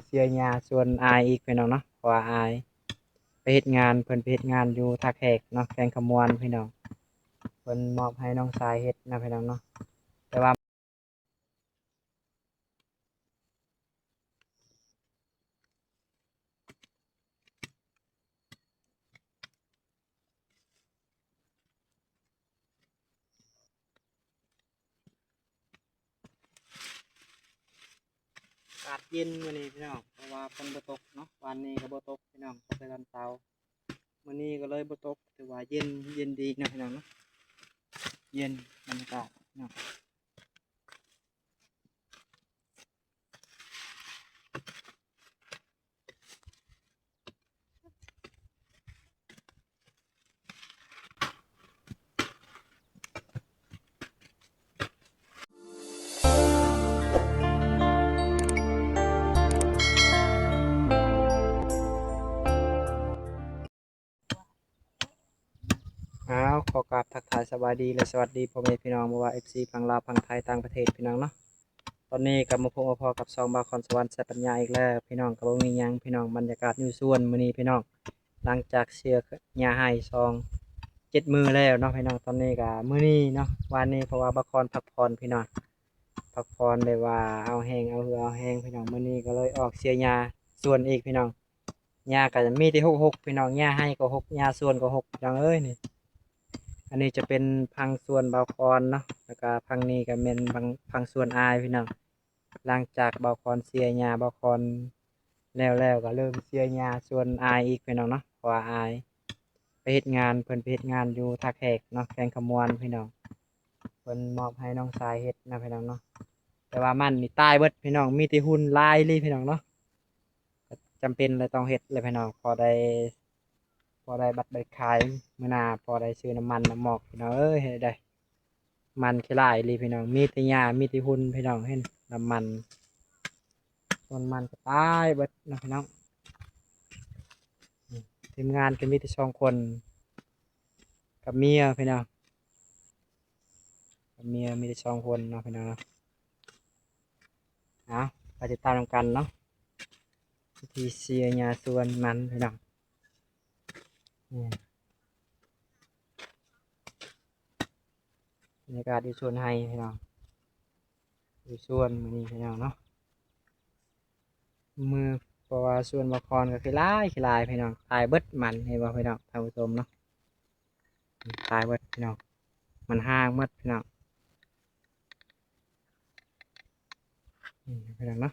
ເສຍຫຍ້າສວນອ້າຍອີກພີ່ນ້ອງເນາະ ເພາະວ່າອ້າຍໄປເຮັດງານ ເພິ່ນໄປເຮັດງານຢູ່ທ່າແຂກເນາະ ແຂວງຄຳມ່ວນພີ່ນ້ອງ ເພິ່ນມອບໃຫ້ນ້ອງຊາຍເຮັດນະພີ່ນ້ອງເນາະ ແຕ່ວ່າ ອາກາດເຢັນມື້ນີ້ພີ່ນ້ອງ ເພາະວ່າຝົນບໍ່ຕົກເນາະ ວານນີ້ກໍບໍ່ຕົກພີ່ນ້ອງ ຕົກແຕ່ຕອນເຊົ້າ ມື້ນີ້ກໍເລີຍບໍ່ຕົກ ຖືວ່າເຢັນ ເຢັນດີເນາະພີ່ນ້ອງເນາະ ເຢັນບັນຍາກາດເນາະ. ອ້າວ ຂໍກາບທັກທາຍສະບາຍດີ ແລະ ສະຫວັດດີພໍ່ແມ່ພີ່ນ້ອງ ບໍ່ວ່າເອັຟຊີຝັ່ງລາວ ຝັ່ງໄທ ຕ່າງປະເທດພີ່ນ້ອງເນາະ. ຕອນນີ້ກໍມາພົບມາພໍ້ກັບຊ່ອງບ່າວຄອນສະຫວັນ ໄຊປັນຍາ ອີກແລ້ວພີ່ນ້ອງ. ກໍບໍ່ມີຫຍັງພີ່ນ້ອງ ບັນຍາກາດຢູ່ສວນມື້ນີ້ພີ່ນ້ອງ ຫຼັງຈາກເສຍຫຍ້າໄຮ່ສອງ ເຈັດມື້ແລ້ວເນາະພີ່ນ້ອງ. ຕອນນີ້ກໍມື້ນີ້ເນາະ ວານນີ້ເພາະວ່າບ່າວຄອນພັກຜ່ອນພີ່ນ້ອງ ພັກຜ່ອນ ແບບວ່າເອົາແຮງ ເອົາເຫື່ອເອົາແຮງພີ່ນ້ອງ. ມື້ນີ້ກໍເລີຍອອກເສຍຫຍ້າສວນອີກພີ່ນ້ອງ. ຫຍ້າກໍມີແຕ່ຮົກໆ ພີ່ນ້ອງ ຫຍ້າໄຮ່ກໍຮົກ ຫຍ້າສວນກໍຮົກ ພີ່ນ້ອງເອີຍນີ້. ອັນນີ້ຈະເປັນພັງສວນບ່າວຄອນເນາະ ແລ້ວກໍພັງນີ້ກໍແມ່ນພັງ ພັງສວນອ້າຍພີ່ນ້ອງ. ຫຼັງຈາກບ່າວຄອນເສຍຫຍ້າບ່າວຄອນແລ້ວໆ ກໍເລີ່ມເສຍຫຍ້າສວນອ້າຍອີກພີ່ນ້ອງເນາະ ເພາະວ່າອ້າຍໄປເຮັດງານ ເພິ່ນໄປເຮັດງານຢູ່ທ່າແຂກເນາະ ແຂວງຄຳມ່ວນພີ່ນ້ອງ. ເພິ່ນມອບໃຫ້ນ້ອງຊາຍເຮັດນະພີ່ນ້ອງເນາະ ແຕ່ວ່າມັນນີ້ຕາຍເບິດພີ່ນ້ອງ ມີແຕ່ຫຸ່ນຫຼາຍອີ່ຫຼີພີ່ນ້ອງເນາະ. ກໍຈຳເປັນແຫຼະຕ້ອງເຮັດແຫຼະພີ່ນ້ອງ ພໍໄດ້ ພໍໄດ້ບັດໄດ້ຂາຍ ມື້ໜ້າພໍໄດ້ຊື້ນ້ຳມັນນ້ຳໝອກພີ່ນ້ອງເອີຍ. ເຮັດໃດ ມັນຂີ້ຫຼາຍອີ່ຫຼີພີ່ນ້ອງ ມີແຕ່ຫຍ້າ ມີແຕ່ຫຸ່ນພີ່ນ້ອງ. ເຫັນນ້ຳມັນ ຕົ້ນມັນກໍຕາຍເບິດເນາະພີ່ນ້ອງ. ທີມງານກໍມີແຕ່ສອງຄົນ ກັບເມຍພີ່ນ້ອງ ກັບເມຍມີແຕ່ສອງຄົນເນາະພີ່ນ້ອງເນາະ. ເອົາ ໄປຕິດຕາມນຳກັນເນາະ ວິທີເສຍຫຍ້າສວນມັນພີ່ນ້ອງ. ນີ້ ບັນຍາກາດຢູ່ສວນໄຮ່ພີ່ນ້ອງ ຢູ່ສວນມື້ນີ້ພີ່ນ້ອງເນາະ. ມື້ ເພາະວ່າສວນບ່າວຄອນກໍຂີ້ຫຼາຍ ຂີ້ຫຼາຍພີ່ນ້ອງ ຕາຍເບິດມັນ ເຫັນບໍ່ພີ່ນ້ອງ ທ່ານຜູ້ຊົມເນາະ ຕາຍເບິດພີ່ນ້ອງ ມັນຮ້າງໝົດພີ່ນ້ອງ ນີ້ພີ່ນ້ອງເນາະ.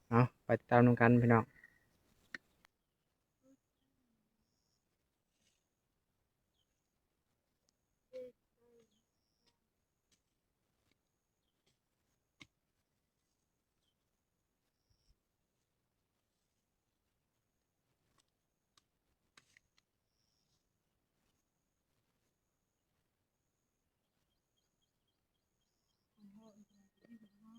ເອົາ ໄປຕິດຕາມນຳກັນພີ່ນ້ອງ. ມັນເທາະອີກແລ້ວ ມັນເທາະ.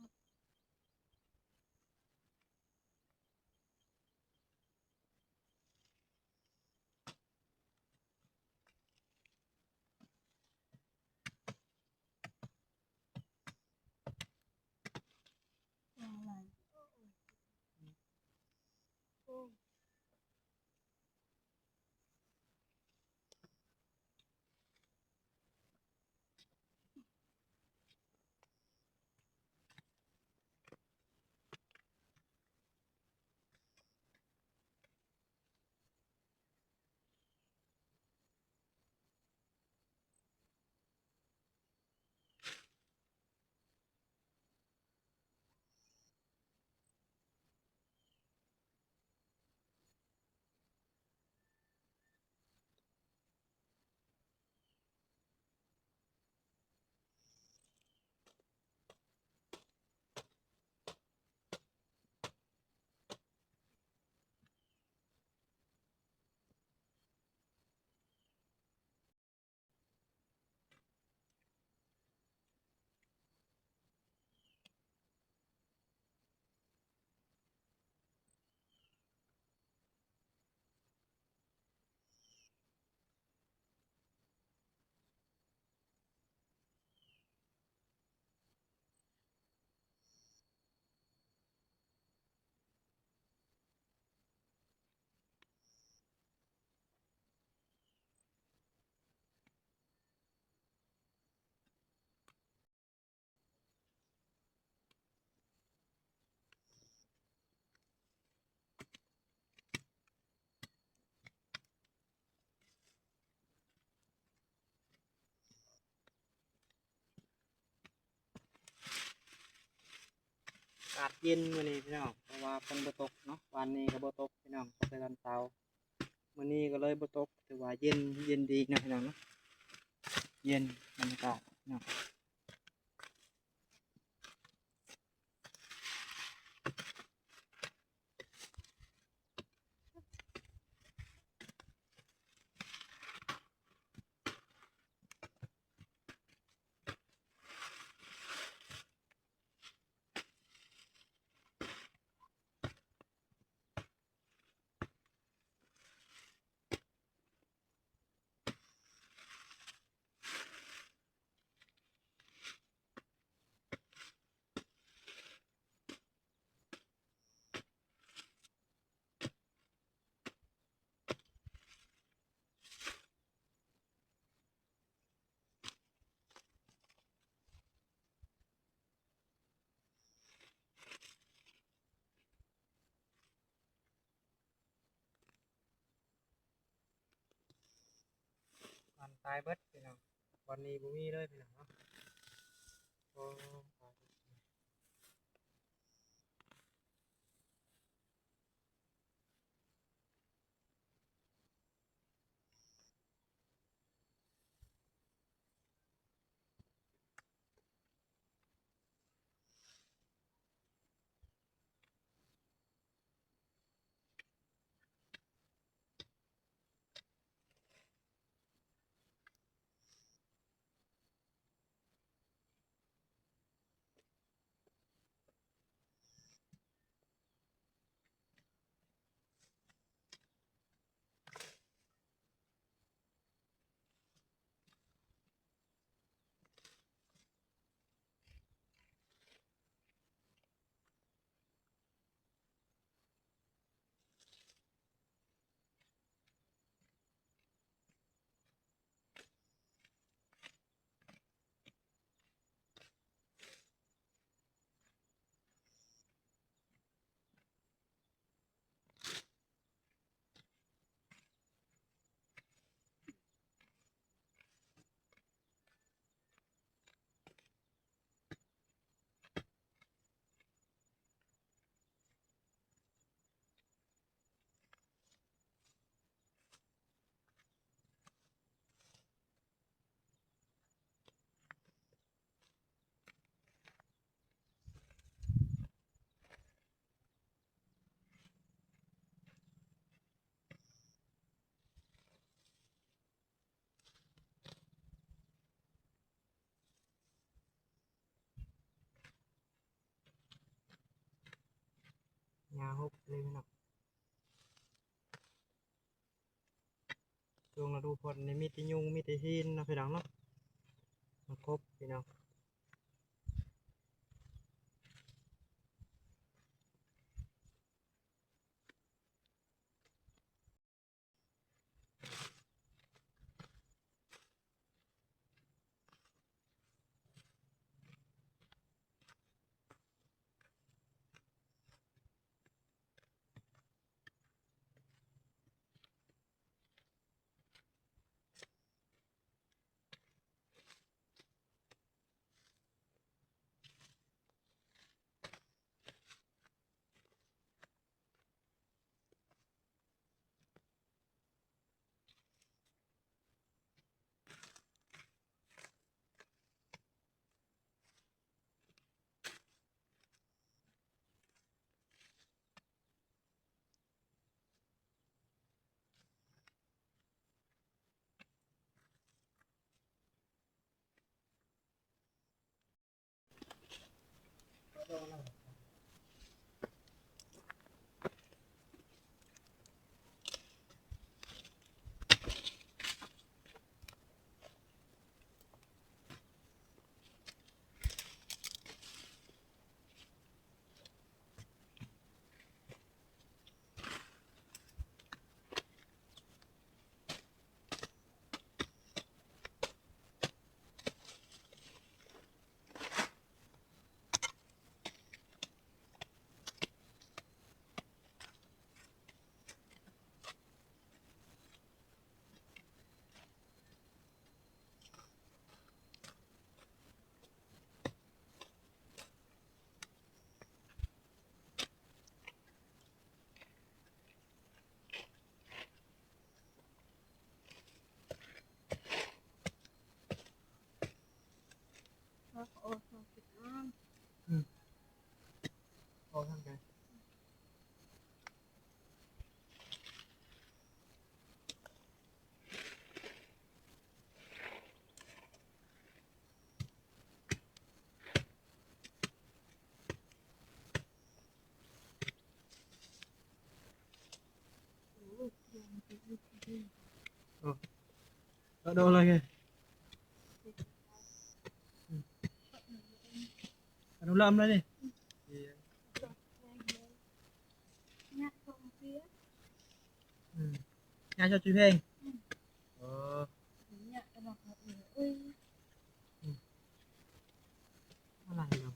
າດເຢັນມື້ນີ້ພີ່ນ້ອງ ເພາະວ່າຝົນບໍ່ຕົກເນາະ ວານນີ້ກໍບໍ່ຕົກພີ່ນ້ອງ ຕົກແຕ່ຕອນເຊົ້າ ມື້ນີ້ກໍເລີຍບໍ່ຕົກ ຖືວ່າເຢັນ ເຢັນດີເນາະພີ່ນ້ອງເນາະ ເຢັນ ບັນຍາກາດເນາະ. ມັນຕາຍເບິດພີ່ນ້ອງ ບ່ອນນີ້ບໍ່ມີເລີຍພີ່ນ້ອງເນາະ ໂອ້. ຫຍ້າຮົກເລີຍພີ່ນ້ອງ ຊ່ວງລະດູຝົນນີ້ມີແຕ່ຍຸງ ມີແຕ່ຫີນເນາະພີ່ນ້ອງເນາະ ມາຄົບພີ່ນ້ອງ. ເ ອອກທາງໃດ? ເອົາ ເອົາ ເອົາເລີຍ ອະນຸລັກໄວ້ນີ້ ອືມ ຍາເຈົ້າຈຸເພງ ອືມ ເອີ ຍາກະມາເອົາເອງ ອືມ ອືມ ອະໄລເນາະ.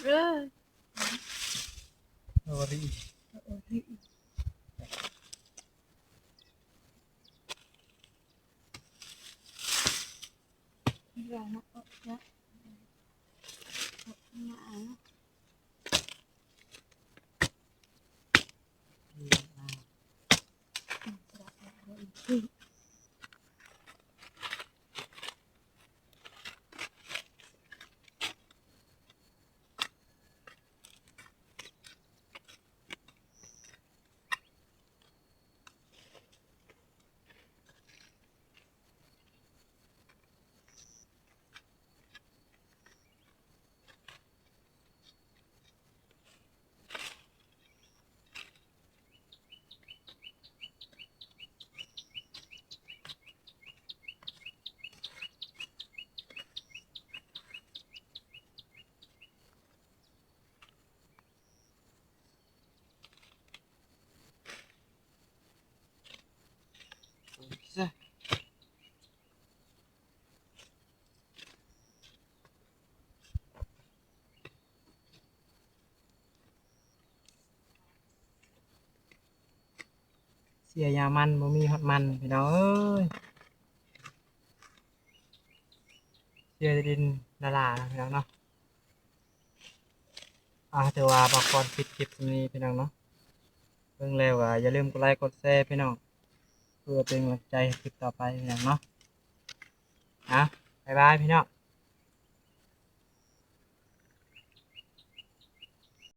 ເອີ ເອົາໄວ້ອີກ ເອົາໄວ້ອີກ ເອົາໄວ້ອີກ ເອົາໄວ້ອີກ.ເສຍຢາມັນ ບໍ່ມີຮອດມັນ ພີ່ນ້ອງເອີຍ ເສຍດິນລະຫຼາ ພີ່ນ້ອງເນາະ. ອ່າ ຖືວ່າບ່າວຄອນປິດຄລິບສ່ຳນີ້ ພີ່ນ້ອງເນາະ. ເບິ່ງແລ້ວກໍຢ່າລືມກົດໄລກົດແຊ ພີ່ນ້ອງ ເພື່ອເປັນກຳລັງໃຈໃຫ້ຄລິບຕໍ່ໄປ ພີ່ນ້ອງເນາະ. ອ່າ ບາຍບາຍ ພີ່ນ້ອງ.